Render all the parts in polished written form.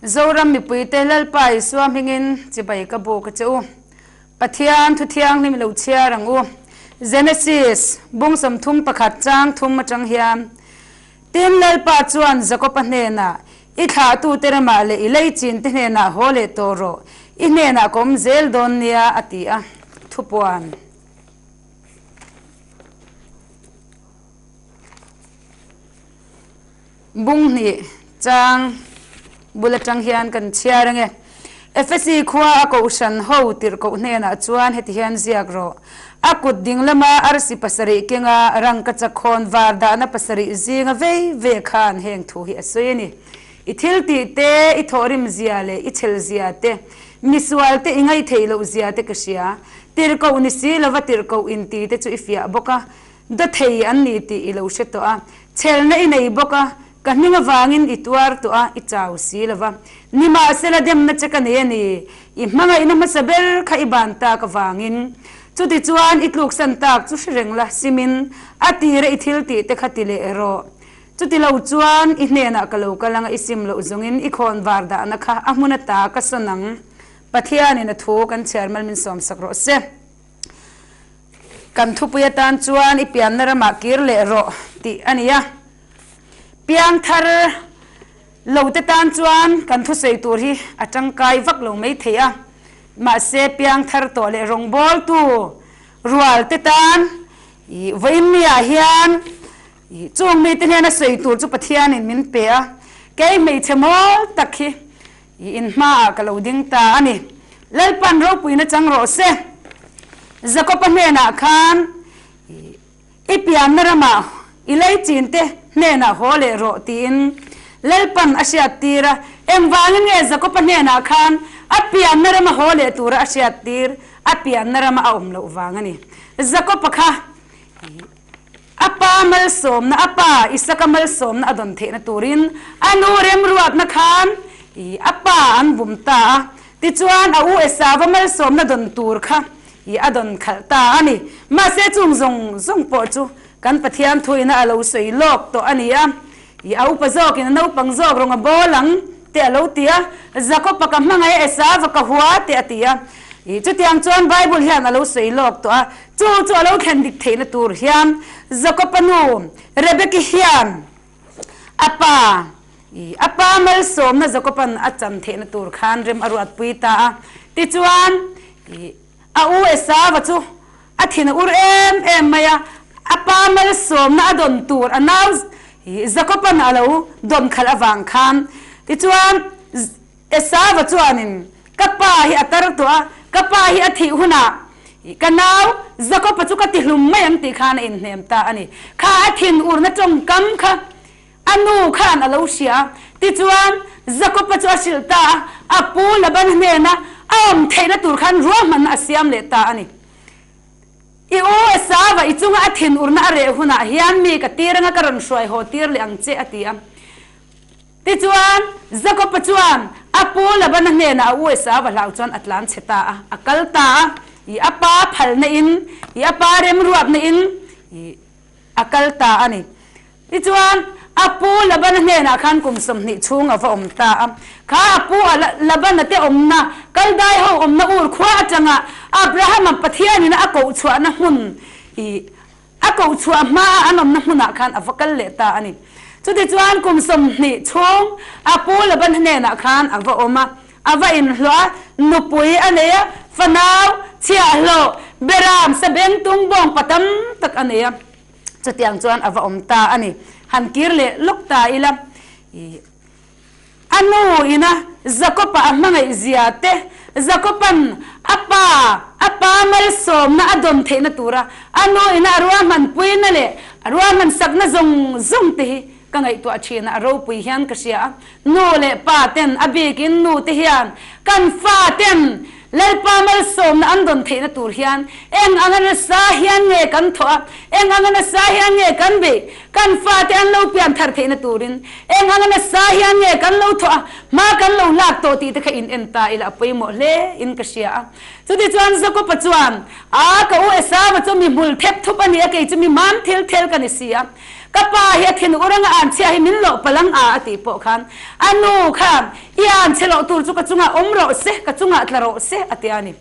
Zoram mipuite Lalpa Isua hmingin chibai ka buk a che u. Pathian thu thianghlim lo chhiar ang u. Genesis, bung 31 chang thum atang hian, Tin, Lalpa chuan Jakoba hnenah, I thlahtute ramah leh i leichin te hnenah haw leh tawh rawh, i hnenah ka awm zel dawn nia, a ti a. Thupuan. Bung hnih chang bul atang hian kan chhiar ange. Efesi khua a kohhran ho tirhkoh hnenah chuan heti hian ziak rawh, A kut ding lama arsi pasarih kenga rangka chakhawn var dahna pasarih zinga vei ve khan heng thu hi a sawi a ni. I thil tih te, i thawhrim zia leh i chhel zia te, misual te i ngaihtheih loh zia te ka hria. Tirhkoh ni si lova tirhkoh inti te chu i fiah bawk a. Dawthei an ni tih i lo hre tawh a, chhelna i nei bawk a, ka hming avangin i tuar tawh a, i chau si lo va. Nimahsela demna che ka nei a ni, i hmangaihna hmasa ber kha i ban tak avangin. Chutichuan i tluksan tak chu hre reng la, simin a tira i thil tih te kha ti leh rawh. Chuti lo chuan i hnenah ka lo kal anga i sim loh zawngin i khawn var dahna kha a hmun ata ka sawn ang. Pathianin a thu kan chhiar mal min sawmsak rawh se. Kan thupui atan chuan i pianna ramah kir leh rawh tih a ni a. Piangthar lo te tan chuan kan thusawi tur hi a tangkai vak lo mai thei a. Mahse piangthar tawh leh rawngbawltu rual te tan i vawiin miah hian i chung mite hnena sawi tur chu Pathianin min pe a. Kei hmeichhe mawl tak hi I in hmaah ka lo ding ta a ni. Lalpan ropuina chang rawh se. Jakoba hnenah khan i pianna ramah i leichin te hnenah haw leh rawh tiin Lalpan a hriattir a. Engvangin nge Jakoba hnenah khan a pianna rama haw leh tura a hriattir? A pianna rama a awm loh vang a ni. Jakoba kha A pa malsawmna, a pa Isaka malsawmna a dawn theihna turin a nu remruatna khan i a pa an bum ta a. Tichuan a u Esava malsawmna dawn tur kha i a dawn khalh ta a ni. Mahse chung zawng zawng pawh chu kan Pathian thuina a lo sawi lawk tawh a ni a. I a upa zawkin a naupang zawk rawng a bawl ang te a lo ti a, Jakob-a ka hmangaih Esava ka hua te a ti a. I chutiang chuan Bible hian a lo sawi lawk tawh a, chu chu a lo thlen dik theihna tur hian Jakob-a nu Rebeki hian a pa i a pa malsawmna Jakob-a'n a chan theihna tur khan rem a ruatpui ta a. Tichuan i a u Esava chu A thin a ur em em mai a, a pa malsawmna a dawn tur a nau Jakoban a lo dawn khalh avang khan. Tichuan, Esava chuanin, Ka pa hi a tar tawh a, ka pa hi a thih hunah ka nau Jakoba chu ka tihlum mai ang tih khan a inhnem ta a ni. Kha a thin urna tawngkam kha a nu khan a lo hria a. Tichuan, Jakoba chu a hrilh ta a, a pu Laban hnena a awm theihna tur khan ruahmanna a siam leh ta a ni. I u Esava i chunga a thinurna a reh hunah hian mi ka tir anga ka rawn hruai haw tir leh ang che, a ti a. Tichuan, Jakoba chuan a pu Labana hnenah a u Esava hlau chuan a tlan chhe ta a, a kal ta a. I a pa phalna in, i a pa remruatna in i a kal ta a ni. Tichuan, a pu Labana hnenah khan kum 20 chhung a va awm ta a. Kha a pu a Labana te awmna, Kaldai ho awmna ur khua atanga Abrahama Pathianin a koh chhuahna hmun i a koh chhuah hmaa an awmna hmunah khan a va kal leh ta a ni. Chutichuan kum 20 chhung a pu Labana hnenah khan a va awm a, a va inhlawh a, nupui a nei a, fanau, chhiahhlawh, beram, sabengtung, bawngpa tam tak a nei a. Chutiang chuan a va awm ta a ni. Han kir leh lawk ta ila, i a nu ina Jakob-a a hmangaih zia te, Jakob-a'n a pa, a pa malsawmna a dawn theihna tura a nu ina a ruahmanpuina leh a ruahmansakna zawng zawng te hi ka ngaihtuah thin a, a ropui hian ka hria a. Nu leh pa ten, a bikin nu te hian kan fa ten Lalpa malsawmna an dawn theihna tur hian eng anga nasa hian nge kan thawh a, eng anga nasa hian nge kan beih, kan fate an lo pian thar theihna turin eng anga nasa hian nge kan lo thawh a, hma kan lo lak tawh tih te kha in en ta ila a pawimawh hle in ka hria a. Chutichuan Jakob-a chuan, A, ka u Esau-a chu mi hmul thep thup a ni a, kei chu mi mam thil thel ka ni si a. Ka pa hi a thin ur anga an chhia hi min loh palh ang a a tih pawh khan a nu khan i an chhe loh tur chu ka chungah awm rawh se, ka chungah tla rawh se a ti a ni.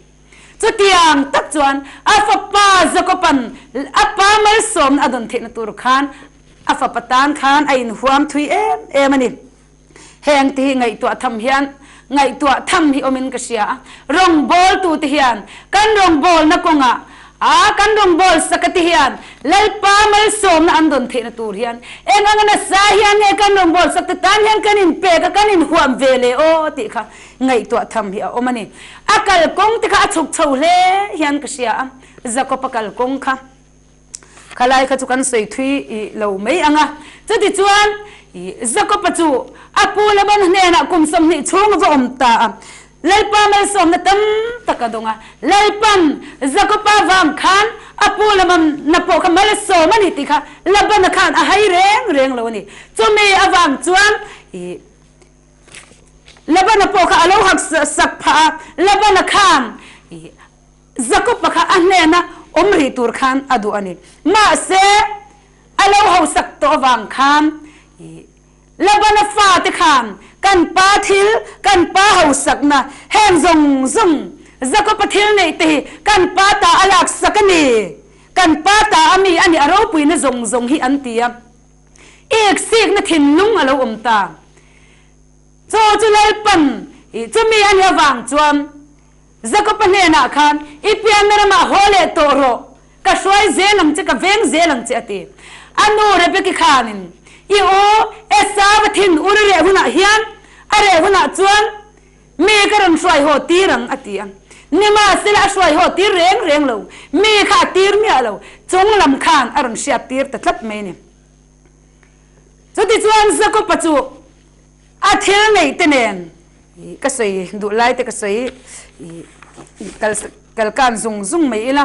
Chutiang tak chuan a fapa Jakoban a pa malsawmna a dawn theihna tur khan a fapa tan khan a inhuam thui em em a ni. Heng te hi ngaihtuah tham hian ngaihtuah tham hi awmin ka hria a, rawngbawltute hian kan rawngbawlna kawngah a kan rawngbawlsak te hian Lalpa malsawmna an dawn theihna tur hian eng anga nasa hian nge kan rawngbawlsak te tan hian kan inpek a kan inhuam ve le aw tih kha ngaihtuah tham hi a awm a ni. A kalkawng te kha a chhuk chho hle hian ka hria a, Jakob-a kalkawng kha. Khalai kha chu kan sawi thui lo mai ang a. Chutichuan, Jakob-a chu a pu Laban hnenah kum 20 chhung a va awm ta a. Lalpa malsawmna tam tak a dawng a. Lalpan Jakob-a vang khan a pu Laban-na pawh kha malsawm a ni tih kha Laban-a khan a hai reng reng lo a ni. Chumi avang chuan Laban-a pawh kha a lo hak sak phah a. Laban-a khan Jakob-a kha a hnena awm rih tur khan a duh a ni. Mahse, a lo hausak tawh avang khan Labana fate khan kan pa thil, kan pa hausakna, heng zawng zawng Jakob-a thil neih te hi kan pa ta a laksak a ni, kan pa ta a mi a ni, a ropuina zawng zawng hi an ti a. Iksikna thinlung a lo awm ta. Chu chu Lalpan chumi a nih avang chuan Jakob-a hnenah khan, I pianna ramah haw leh tawh rawh, ka hruai zel ang che, ka veng zel ang che, a ti. A nu Rebeki khanin, I u Esau-a thin ur a reh hunah hian, a reh hunah chuan mi ka rawn hruai haw tir ang, a ti a. Nimahsela a hruai haw tir reng reng lo, mi kha a tir miah lo, chung lam khan a rawn hriat tir ta tlat mai a ni. Chutichuan Jakob-a chu A thil neih te nen ka sawi duh lai te ka sawi kal kal kan zung zung mai ila.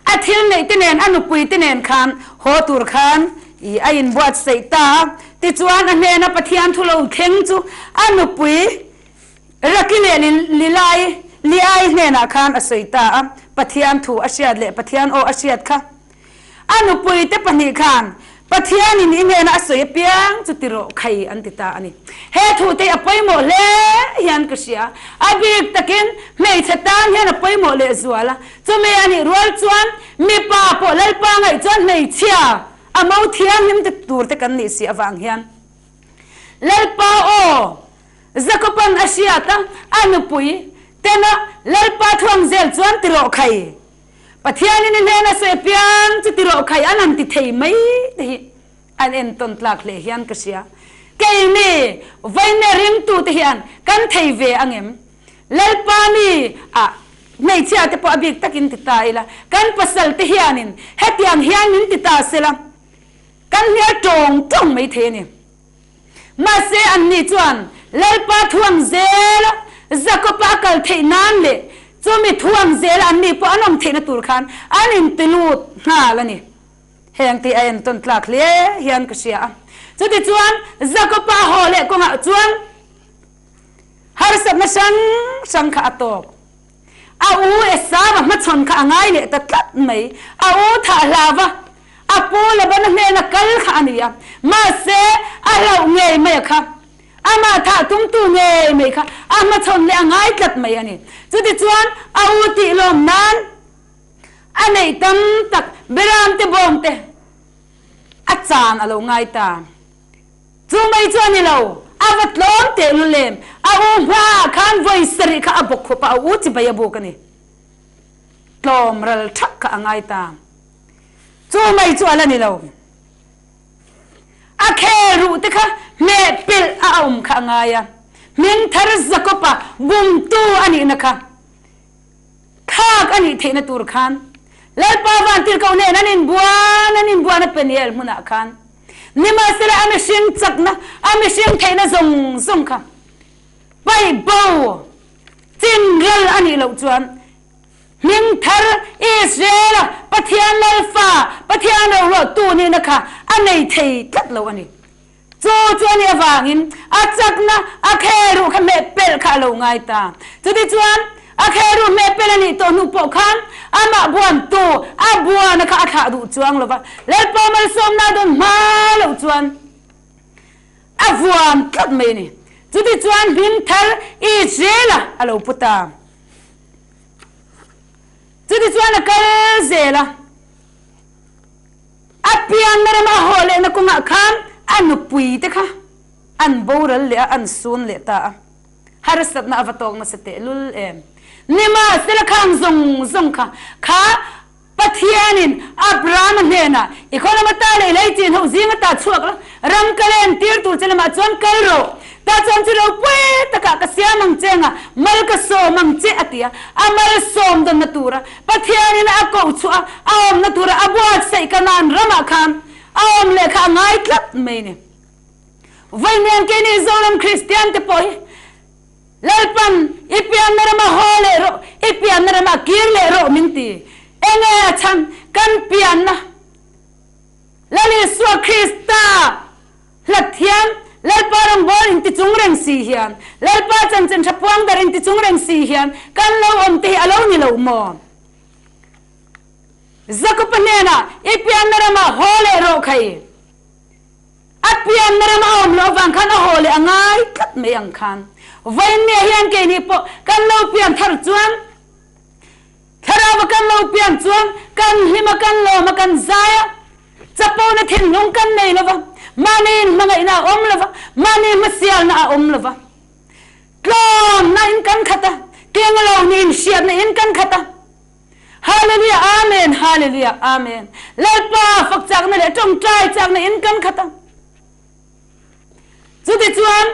A thil neih te nen a nupui te nen khan haw tur khan a inbuatsaih ta a. Tichuan a hnena Pathian thu lo thleng chu a nupui Raki leh Lilai Liai hnenah khan a sawi ta a. Pathian thu a hriat leh Pathian aw a hriat kha A nupuite pahnih khan Pathianin i hnena a sawi apiang chu ti rawh khai an ti ta a ni. He thute hi a pawimawh hle hian ka hria. A bik takin hmeichhe tan hian a pawimawh lehzual a. Chumi a nih rual chuan mipa pawh Lalpa ngaih chuan hmeichhia a mo thianghlim te tur te kan nih si avang hian Lalpa aw Jakoban a hriat a, a nupui tena Lalpa thuang zel chuan ti rawh khai. Pathianin i hnena sawi apiang chu ti rawh khai an han ti thei mai te hi an entawn tlak hle hian ka hria. Keini vawiin ringtute hian kan thei ve ang em? Lalpa mi a hmeichhia te pawh a bik takin ti ta ila, kan pasal te hianin hetiang hian min ti ta sela kan hnial tawng tawng mai thei a ni. Mahse, anni chuan Lalpa thuang zela Jakob-a a kal theih nan leh chumi thuang zela anni pawh an awm theihna tur khan an intilut nghal a ni. Heng tih a entawn tlak hle hian ka hria a. Chutichuan, Jakob-a a haw leh kawngah chuan harsatna hrang hrang kha a tawk. A u Esau-a hmachhawn kha a ngai leh ta tlat mai. A u thah hlauva a pu Labana hnena kal kha a ni a, mahse a hlauh ngei mai a kha. Amah thah tumtu ngei mai kha a hmachhawn leh a ngai tlat mai a ni. Chutichuan a u tih lawm nan a neih tam tak Beramte bawngte a chan a lo ngai ta. Chu mai chu a ni lo, a va tlawm teh lu lem. A u hmaah khan vawi sarih kha a bawk khawp a, a u chibai a buk a ni. Tlawm ral thak kha a ngai ta. Chu mai chu a la ni lo. A khel ruh te kha hmeh pilh a awm kha a ngai a. Hming thar Jakob-a bumtu a nihna kha thlak a nih theihna tur khan Lalpa Vantirhkoh nen an inbuan an inbuan a Peniel hmunah khan Nimahsela a mihring chakna, a mihring theihna zawng zawng kha paih bo chin ral a nih loh chuan hming thar Israel-a Pathian Lalfa, Pathian roruahtu nihna kha a nei thei tlat lo a ni. Chu chu a nih avangin a chakna, a khelruh kha hmeh pelh kha a lo ngai ta. Chutichuan. A khelruh hmeh pel a nih tawh hnu pawh khan amah buantu a buana kha a thlah duh chuang lo va, Lalpa malsawmna dawn hma loh chuan a vuan tlat mai a ni. Chutichuan hming thar Israel-a a lo pu ta. Chutichuan a kal zel a, a pianna rama a haw lehna kawngah khan a nupuite kha an boral leh a, an sun leh ta a. Harsatna a va tawk nasa tehlul em? Nimahsela khang zawng zawng kha kha Pathianin Abrahama hnenah, I khaw lama ta leh lei chin ho zinga ta chhuak la, ram ka len tir tur che lamah chuan kal rawh. Tah chuan chu ropui takah ka siam ang che anga mal ka sawm ang che a ti a. A mal sawm dawnna tura Pathianin a koh chhuah a, a awmna tura a buatsaih Kanaan ramah khan a awm leh kha a ngai tlat mai a ni. Vawiin keini Zoram Kristian te pawh hi Lalpan i pianna rama haw leh rawh, i pianna rama kir leh rawh min ti. Enge a chhan? Kan pianna Lal Isua Krista hlat hian Lalpa rawngbâwl inti chung reng si hian, Lalpa chanchin tha puang dar inti chung reng si hian kan lo awm te hi a lo ni lo maw? Jakob-a hnenah i pianna rama haw leh rawh khai. A pianna ram a awm loh avang khan a haw leh a ngai tlat mai ang khan. Vawiinnia hian keini pawh kan lo pian thar chuan, thlarau a kan lo pian chuan kan hlim a, kan lawm a, kan zai a, chapona thinlung kan nei lo va, mahni inhmangaihna a awm lo va, mahni hmasialna a awm lo va, tlawmna in kan khat a, kenglo ni inhriatna in kan khat a. Hallelujah Amen Hallelujah Amen Lalpa fak chakna leh tawngtai chakna in kan khat a. Chutichuan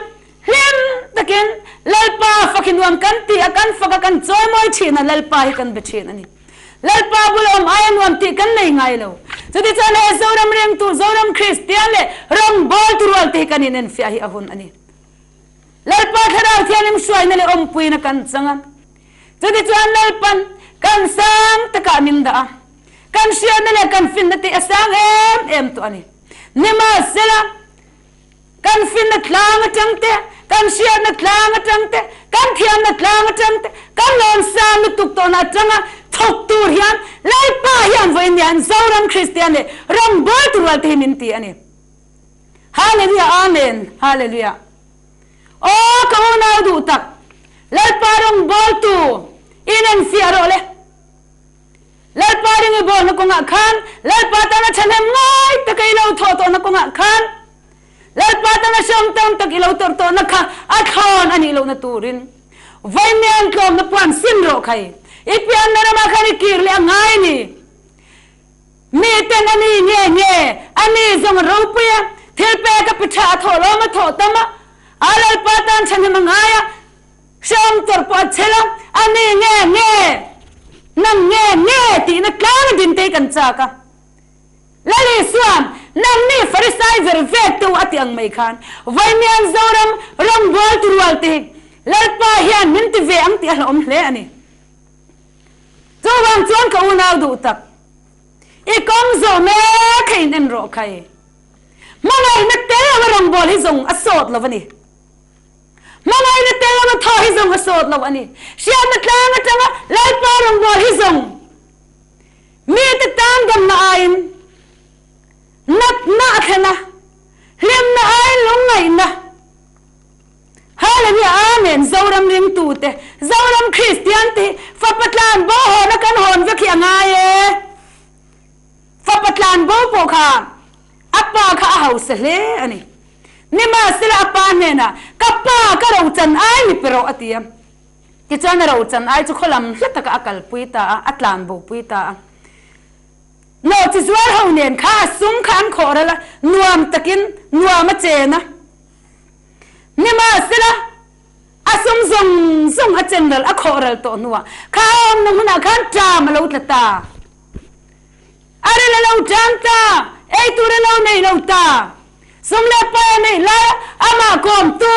hlim takin Lalpa fak hi nuam kan ti a, kan fak a, kan chawimawi thin a, Lalpa hi kan be thin a ni. Lalpa bula awm aia nuam tih kan nei ngai lo. Chutichuan he Zoram ringtu, Zoram Kristian leh rawngbawltu rual te hi kan inenfiah hi a hun a ni. Lalpa Thlarau Thianghlim hruaina leh awmpuina kan chang a. Chutichuan Lalpan kan sang takah min dah a, kan hriatna leh kan finna tih a sang em em tawh a ni. Nimahsela, kan finna tlang atang te, kan hriatna tlang atang te, kan thiamna tlang atang te, kan lawn sang lutuk tawhna atanga thawk tur hian Lalpa hian vawiin hian Zoram Kristian leh rawngbawltu rual te hi min ti a ni. Hallelujah Amen Hallelujah. Aw ka unau duh tak, Lalpa rawngbawltu in en fiah rawh le. Lalpa ring i bawlna kawngah khan, Lalpa tana thahnem ngai taka i lo thawh tawhna kawngah khan, Lalpa tana hreawm tam tak i lo tawrh tawhna kha a thlawn a nih lohna turin vaimian tlawmna puan sin rawh khai. I pianna ramah khan i kir leh a ngai a ni. Miten a ni nge nge, a ni zawng a ropui a, thil pek a pi tha a thawh lawm a thawh tam a, a Lalpa tan chhanhim a ngai a, hrehawm tawrh pawh a chhel a, a ni nge nge, nang nge nge tihna tlang a din te hi kan chak a. Lal Isuan, Nang ni Farisai ver vek te u a ti ang mai khan, Vaimian Zoram rawngbâwl tu rual te hi Lalpa hian min ti ve ang tih a hlauhawm hle a ni. Chuvang chuan ka unau duh tak, i kawng zawh mek kha in en rawh khai. Hmangaihna tel lo a rawngbâwl hi zawng a sâwt lo a ni. Hmangaihna tel lo a thaw hi zawng a sâwt lo a ni. Hriatna tlâng aṭanga Lalpa rawngbâwl hi zawng mite tân damna aiin natna a thlen a, hlimna aiin lungngaihna. Hallelujah Amen Zoram ringtute Zoram Kristian te hi fapa tlan bo hawn a kan hawn vek hi a ngai e fapa tlan bo pawh kha a pa kha a hausa hle a ni nimahsela a pa hnenah ka pa ka rochan ai mi pe rawh a ti a tichuan a rochan ai chu khaw lam hla takah a kalpui ta a a tlan bo pui ta a nawhchi zuar ho nen kha a sum kha an khawh ral a nuam takin nuam a chen a. Nimahsela, a sum zawng zawng a chen ral, a khawh ral tawh hnuah kha a awmna hmunah khan ṭam a lo tla ta. A ril a lo ṭam ta, ei tur a lo nei lo ta. Sum leh pai a neih lai amah kawmtu,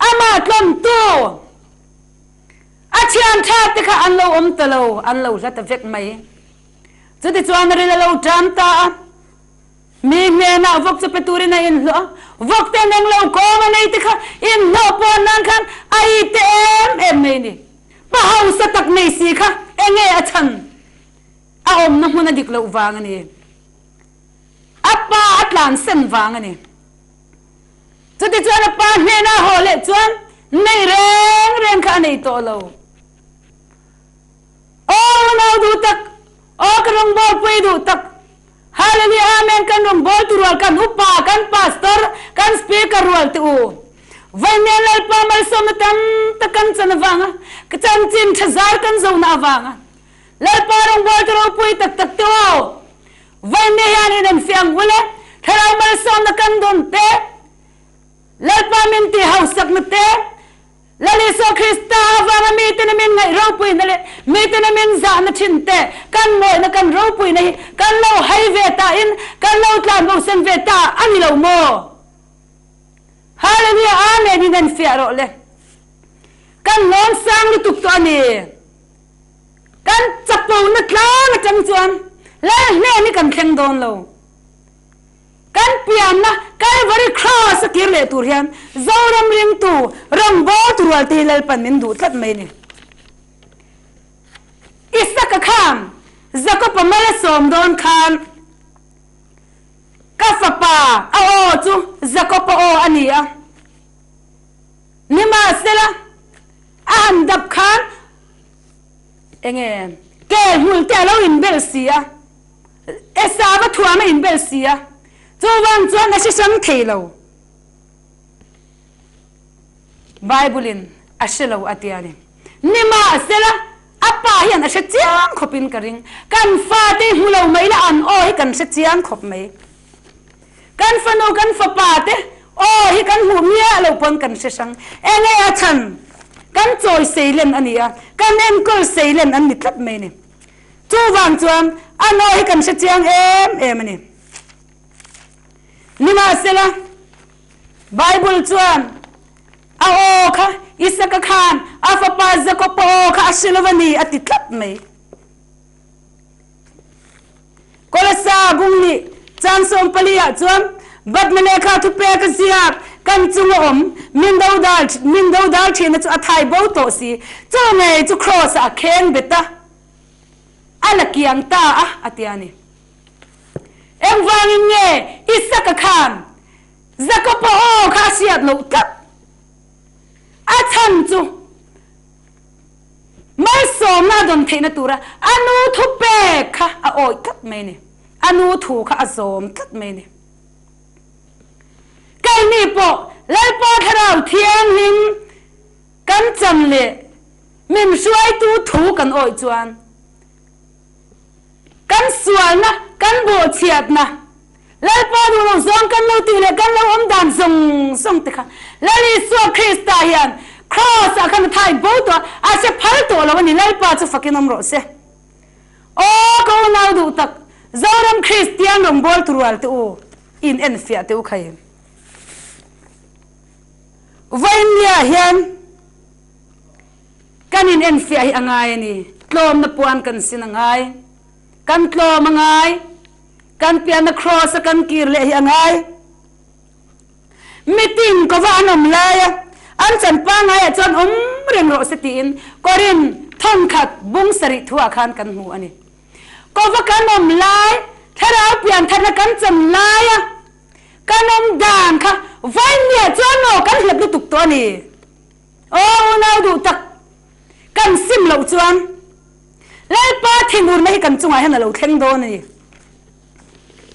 amah tlawmtu, a thian ṭha te kha an lo awm ta lo, an lo hla ta vek mai. Chutichuan a ril a lo ṭam ta a. Mi hnenah vawk chu pe turin a inhlawh a, vawk te neng lo kawng a nei te kha inhlawh pawn nan khan a i te em em mai ni. Pa hausa tak nei si kha enge a chhan? A awmna hmun a dik loh vang a ni. A pa a tlansan vang a ni. Chutichuan a pa hnena a haw leh chuan nei reng reng kha a nei tawh lo. Aw unau duh tak, aw ka rawngbawlpui duh tak, Hallelujah Amen kan rawngbawltu rual kan upa, kan pastor, kan speaker rual te u. Vawiin Lalpa malsawmna tam tak kan chan avanga, ka chanchin tha zar kan zona avanga, Lalpa rawngbawltu ropui tak tak te u. Vawiin hian in en fiang ule, thlarau malsawmna kan dawn te, Lalpa min tih hausakna te, Lal Isua Krista avanga miten a min ngaih ropuina leh miten a min zahna thin te, kan mawihna kan ropuina hi kan lo hai ve ta in kan lo tlan bosan ve ta a ni lo maw? Hallelujah Amen in en fiah rawh le. Kan lawm sang lutuk tawh a ni. Kan chapona tlang atang chuan Lal hnen hi kan thleng dawn lo. Kan pianna Calvary Cross a kir leh tur hian Zoram ringtu rawngbawltu rual te hi Lalpan min duh tlat mai a ni. Isaka khan Jakob-a mal a sawm dawn khan ka fapa a aw chu Jakob-a aw a ni a, nimahsela a han dap khan enge kel hmul te a lo inbel si a. Esau a thuam a inbel si a, chuvang chuan a hre hrang thei lo. Bible-in a hre lo a tia ni. Nimahsela, a pa hian a hre chiang khawpin ka ring. Kan fate hi hmu lo mai la an aw hi kan hre chiang khawp mai. Kan fanu kan fapa te aw hi kan hmuh miah lo pawn kan hre hrang. Enge a chhan? Kan chawi seilen a ni a, kan enkawl seilen an ni tlat mai ni. Chuvang chuan a naw hi kan hre chiang em em a ni. Nimahsela, Bible chuan a aw kha Isaka khan a fapa Jakob-a aw kha a hre lo a ni a ti tlat mai. Kolasa bung nih caan 14 ah chuan Batna lehkha thupek a ziak kan chung a awm min dodal min dodal ṭhina chu a thai bo tawh si. Chu ngei chu Kraws ah a kheng bet a. A la kiang ta a, a ti a ni. Engvangin nge Isaka khan Jakob-a aw kha a hriat loh tlat? A chhan chu malsawmna a dawn theihna tura a nu thu pek kha a awih tlat mai a ni. A nu thu kha a zawm tlat mai a ni. Keini pawh Lalpa Thlarau Thianghlim kan chan leh min hruaitu thu kan awih chuan kan sualna, kan bawhchhiatna, Lalpa duh lo zawng kan lo tih leh kan lo awm dan zawng zawng te kha Lal Isua Krista hian Kraws ah khan a thai bo tawh a, a hre phal tawh lo a ni, Lalpa chu fakin awm rawh se. Aw ka unau duh tak, Zoram Kristian rawngbawltu rual te u, in enfiah teh u khai. Vawiinnia hian kan in enfiah hi a ngai a ni. Tlawmna puan kan sin a ngai. Kan tlawm a ngai. Kan pianna kraws a kan kir leh hi a ngai. Meeting ko va an awm lai a, an chan pangaiah chuan awm reng rawh se tiin Korin thawnkhat bung sarih thuah khan kan hmu a ni. Ko va kan awm lai, thlarau piantharna kan chan lai a, Kan awm dan kha vawinia chuan maw kan hlat lutuk tawh a ni. Aw unau duh tak, kan sim loh chuan Lalpa thinurna hi kan chungah hian a lo thleng dawn a ni.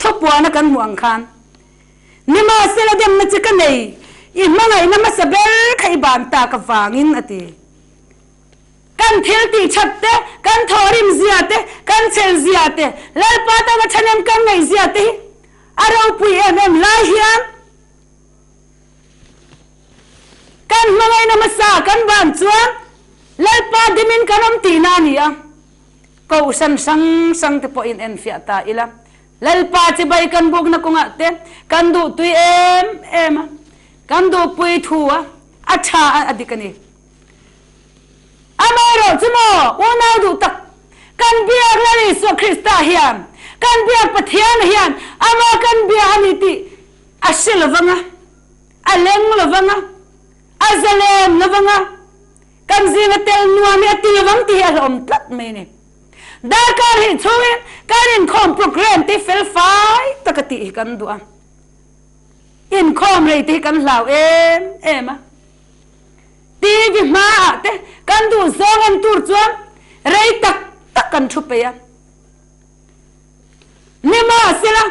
Thupuana kan hmuh ang khan nimahsela demna che ka nei, i hmangaihna hmasa ber kha i ban tak avangin a ti. Kan thil tih that te, kan thawhrim zia te, kan chhel zia te, Lalpa tana thahnem kan ngaih zia te hi a ropui em em lai hian kan hmangaihna hmasa kan ban chuan Lalpa dimin kan awm tihna a ni a. Kohhran hrang hrang te pawhin enfiah ta ila, Lalpa chibai kan bukna kawngah te kan duhtui em em a, kan duhpui thu a, a tha a, a dik a ni. Amaherawh chu maw, unau duh tak, kan biak Lal Isua Krista hian, kan biak Pathian hian ama kan bia a ni tih a hre lovang a, a leng lovang a, a zalen lovang a. Kan zinga tel nuam hi a ti lovang tih hi a hlauhawm tlat mai a ni. Darkar hi chhungin kan inkhawm program te fel fai taka tih hi kan duh a. Inkhawm rei te hi kan hlau em em a. TV hmaah te kan duh zawng en tur chuan rei tak tak kan thu peih a. Nimahsela,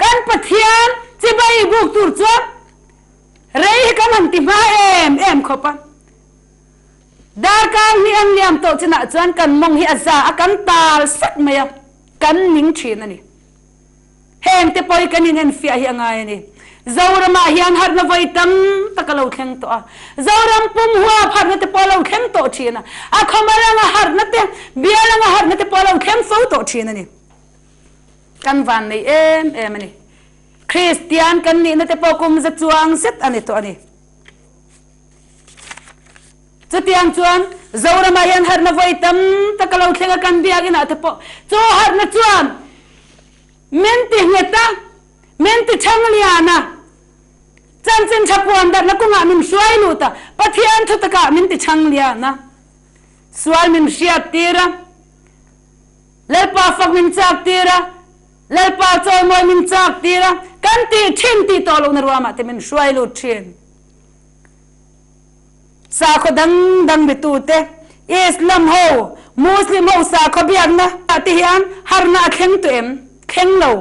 kan Pathian chibai buk tur chuan rei hi kan han ti hma em em khawp a. Darkar hnih an liam tawh chinah chuan kan mawng hi a za a, kan tal sek mai a, kan ning thin a ni. Heng te pawi kan inenfiah hi a ngai a ni. Zoramah hian harhna vawi tam tak a lo thleng tawh a. Zoram pum huap harhna te pawh a lo thleng tawh thin a. A khawma ranga harhna te, bial anga harhna te pawh a lo thleng fo tawh thin a ni. Kan van nei em em a ni. Kristian kan nihna te pawh kum za chuang zet a ni tawh a ni. Chutiang chuan Zoramah hian harhna vawi tam tak a lo thleng a, kan biakinah te pawh chu harhna chuan min ti nghet a, min ti chhang lian a, chanchin tha puan darhna kawngah min hruai lut a, Pathian thu takah min ti chhang lian a, sual min hriat tir a, Lalpa fak min chak tir a, Lalpa chawimawi min chak tir a, kan tih thin tih tawh lohna ruamah te min hruai lut thin. Sakhaw dang dang betute, Islam ho, Muslim ho sakhaw biakna ah te hian harna a thleng tawh em? Thleng lo.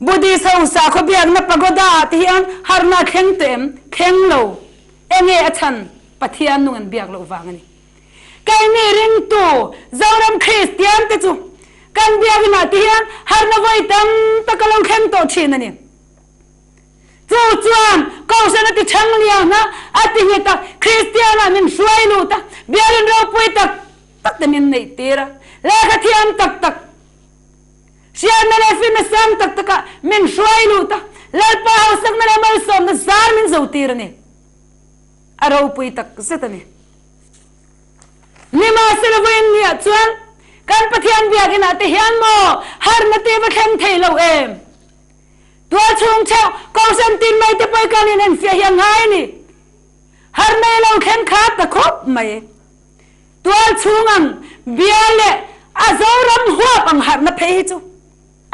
Buddhist ho sakhaw biakna pagoda ah te hian harna a thleng tawh em? Thleng lo. Enge a chhan? Pathian nung an biak loh vang a ni. Keini ringtu Zoram Kristian te chu kan biakinah te hian harna vawi tam tak a lo thleng tawh thin a ni. Chu chuan Kohhran a ti chhang lian a, a ti nghet a, Kristianah min hruai lut a, bialin ropui tak tak te min neih tir a, lehkha thiam tak tak, hriatna leh finna sang tak takah min hruai lut a, Lalpa hausakna leh malsawmna zar min zo tir a ni. A ropui tak zet a ni. Nimahsela vawiin niah chuan kan Pathian biakinah te hian maw harna te va thleng thei lo em? Tualchhung theuh Kohhran tin mai te pawh kan inenfiah hi a ngai a ni. Har nei lo thleng kha ta khawp mai. Tualchhung ang bia leh a Zoram huap ang harhna phei hi chu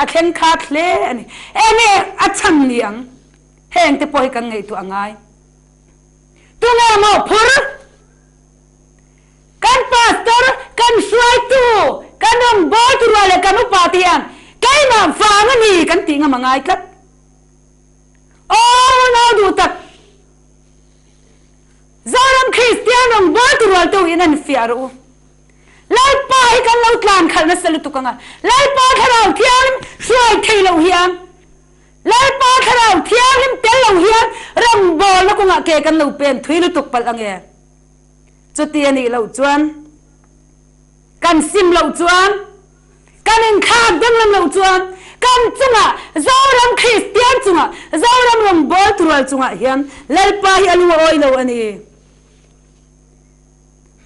a thleng khat hle a ni. Enge a chhan ni ang? Heng te pawh hi kan ngaihtuah a ngai. Tunge maw phur? Kan pastor, kan hruaitu, kan rawngbawltu rual leh kan upa te hian keimah vang a ni kan tih ngam a ngai tlat. Aw unau duh tak, Zoram Kristian rawngbawltu rual te u in an fiah rawh u. Lalpa hi kan lo tlan khalh nasa lutuk ang a, Lalpa thlarau thianghlim hruai thei loh hian, Lalpa thlarau thianghlim tel lo hian rawngbawlna kawngah ke kan lo pen thui lutuk palh ang e. Chuti a nih loh chuan, kan sim loh chuan, kan inthlak danglam loh chuan, kan chungah, Zoram Kristian chungah, Zoram rawngbawltu rual chungah hian Lalpa hi a lung a awi lo a ni.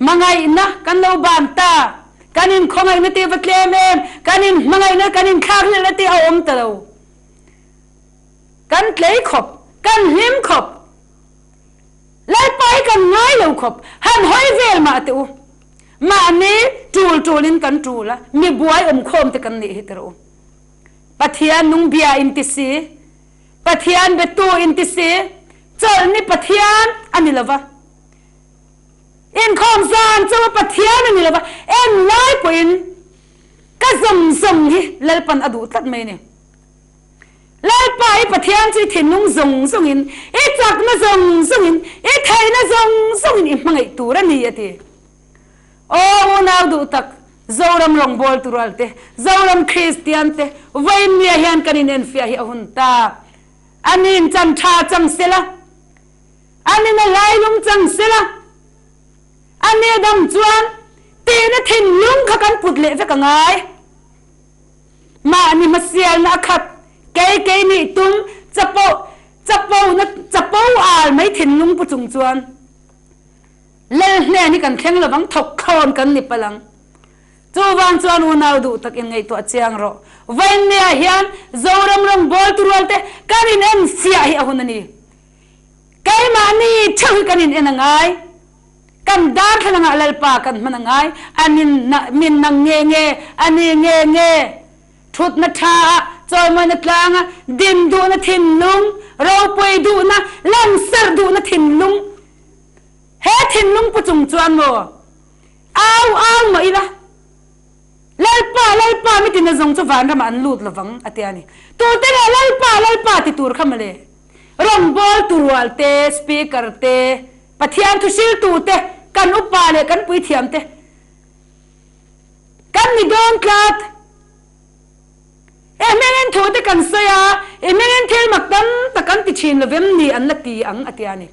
Hmangaihna kan lo ban ta, kan inkhawngaihna tih va tlem em, kan inhmangaihna, kan inthlakhlelhna tih a awm ta lo. Kan tlei khawp, kan hlim khawp. Lalpa hi kan ngai lo khawp, han hawi vel mah teh u. Mahni tul tulin kan tul a, mi buai awmkhawm te kan nih hi tirh u. Pathian nung bia in ti si, Pathian betu in ti si, chawlhni Pathian a ni lova, inkhawm zan chauha Pathian a ni lova, englai pawhin ka zawng zawng hi Lalpan a duh tlat mai a ni. Lalpa i Pathian chu i thinlung zawng zawngin, i chakna zawng zawngin, i theihna zawng zawngin i hmangaih tur a ni, a ti. Aw unau duh tak, Zoram rawngbawltu rualte, Zoram Kristiante, vawiinnia hian kan inenfiah hi a hun ta. A nin chan tha chang sela, a nin a lailum chang sela, a ni dang chuan tihna thinlung kha kan put leh vek a ngai. Mahni hmasialna a khat, kei kei nih tum, chapo, chapo na, chapo al mai thinlung pu chung chuan Lal hnen hi kan thleng lovang, thawk thlawn kan ni palh ang. Chuvang chuan unau duh tak in ngaihtuah chiang rawh. Vainnia hian Zoram rawngbawltu rualte kan in enfiah hi a hun a ni. Keimahni theuh hi kan in en a ngai. Kan darthlalang ah Lalpa kan hman a ngai. A nin min nang nge nge, a ni nge nge. Thutna tha ah, chawimawina tlang ah, din duhna thinlung, ropui duhna, langsarh duhna thinlung. He thinlung pu chung chuan maw au au mah ila Lalpa, Lalpa mi tina zawng chu vanramah an lut lovang a ti a ni. Tute nge Lalpa, Lalpa ti tur kha mawle. Rawngbawltu rual te, speaker te, Pathian thuhriltu te, kan upa leh kan puithiam te kan ni dawn tlat. I hmingin thu te kan sawi a, i hmingin thil mak tam tak kan ti thin lovem ni an la ti ang a ti a ni.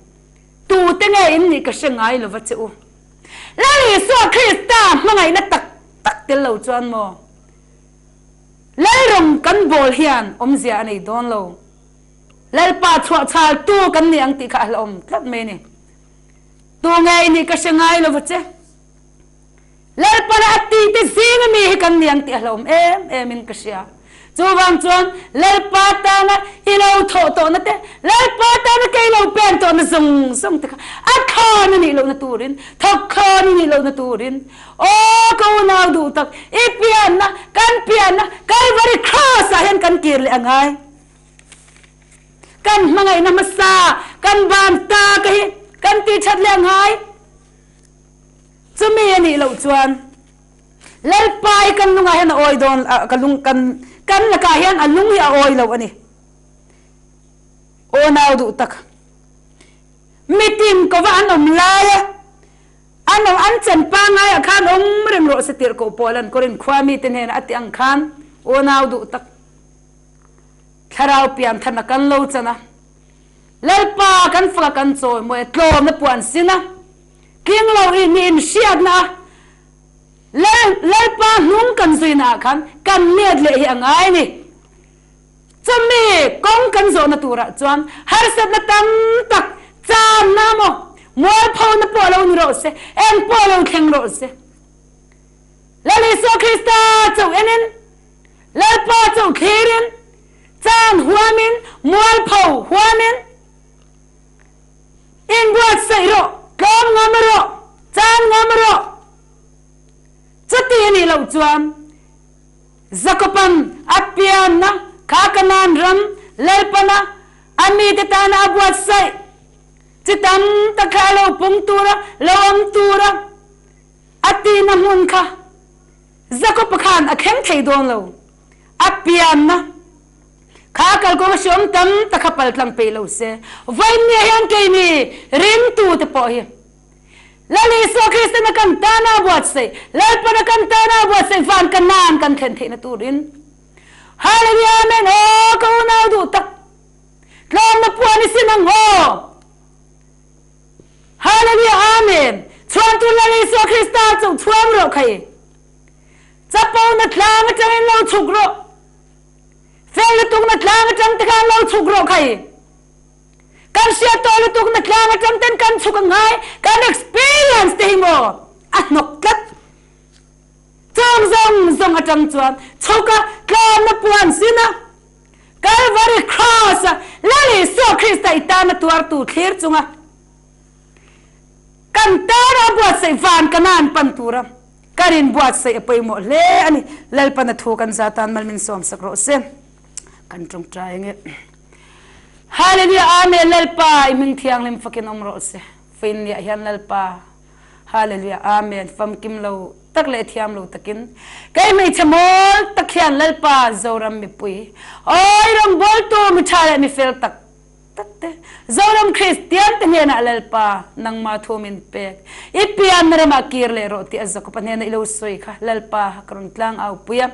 Tute nge in nih ka hre ngai lova che u. Lal Isua Krista hmangaihna tak tak tel lo chuan maw Lalram kan bawl hian awmzia a nei dawn lo. Lalpa chhuah chhal tu kan ni ang tih kha a hlauhawm tlat mai a ni. Tu nge i nih ka hre ngai lova che. Lalpana a tihte zing ami hi kan ni ang tih a hlauhawm em em in ka hria. Chuvang chuan Lalpa tana i lo thawh tawhna te, Lalpa tana kei lo pen tawhna zawng zawng te kha a thlawn a nih lohna turin, thawk thlawn a nih lohna turin, aw ka unau duh tak, i pianna, kan pianna Kalvari Kraws ah hian kan kir leh a ngai. Kan hmangaihna hmasa, kan van ta ka hi kan tih that leh a ngai. Chumi a nih loh chuan Lalpa hi kan lungah hian a awi dawn ka lung kan kan lakah hian a lung hi a awi lo a ni. Aw nau duh tak. Mitin kova an awm lai a, an awm an chen pangai ah khan awm reng rawh se tirhkoh pawl an Korin khua mite hnenah a ti ang khan aw nau duh tak. Thlarau pian than a kan lo chan a. Lalpa kan fak a kan chawi mawi a tlawmna puan sin a. Tling lo i mi inhriatna a Lal Lalpa hnung kan zuina ah khan kan let leh hi a ngai a ni. Chumi kawng kan zawhna turah chuan harsatna tam tak channa maw mualphona pawh lo ni rawh se, eng pawh lo thleng rawh se. Lal Isua Krista chauh enin, Lalpa chauh thlirin, chan huamin, mualpho huamin, Inbuatsaih rawh, tlawm ngam rawh, chan ngam rawh. Chuti a nih loh chuan Jakoban a pianna kha Kanaan ram Lalpana a mite tana a buatsaih chi tam tak kha a lo pung tura, lo awm tura a tihna hmun kha Jakob-a khan a thleng thei dawn lo. A pianna Kha kalkawng a hriawm tam tak kha paltlang peih lo se, vawiinnia hian keini ringtute pawh hi Lal Isua Kristan a kan tana a buatsaih, Lalpan a kan tana a buatsaih van ka nan kan thlen theihna turin Hallelujah Amen Aw ka unau duh tak tlawmna puan i sin ang aw Hallelujah Amen Chhuantu Lal Isua Krista chu chhuang rawh khai Chapona tlang atangin lo chhuk rawh. Fel lutuk na tlang atang te khan lo chhuk rawh khai. Kan hriat tawh lutuk na tlang atang ten kan chhuk a ngai, kan experience te hi maw a hnawk tlat. Chawng zawng zawng atang chuan chhuk a tlawm na puan sin a Calvary cross a Lal Isua Krista i tana tuartu thlir chunga kan tana a buatsaih van kanan pan tura Ka rin buatsaih a pawimawh hle a ni. Lalpan a thu kan za tan mal min sawmsak rawh se. Kan tawngtai ange. Hallelujah Amen Lalpa i hming thianghlim fakin awm rawh se. Fain niah hian Lalpa Hallelujah Amen famkim lo tak leh thiam lo takin kei hmeichhe mawl tak hian Lalpa Zoram mipui awi rawngbawltu mi tha leh mi fel tak Takte, Zoram Kristian te hnenah Lalpa, nangma thu min pek. I pianna ramah kir leh rawh tih a Jakob-a hnena i lo sawi kha Lalpa ka rawn tlang au pui a.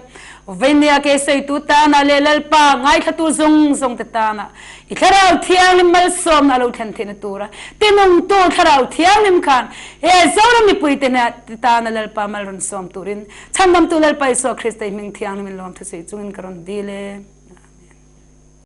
Veinia ke sawitu tana leh Lalpa ngaithlatu zawng zawng te tana i Thlarau Thianghlim malsawmna a lo thlen theihna tura tinungtu Thlarau Thianghlim khan he Zoram mipui te hnenah te tana Lalpa mal rawn sawm turin Chhandamtu Lalpa Isua Krista i hming thianghlim in lawmthu sawi chungin ka rawn dil e.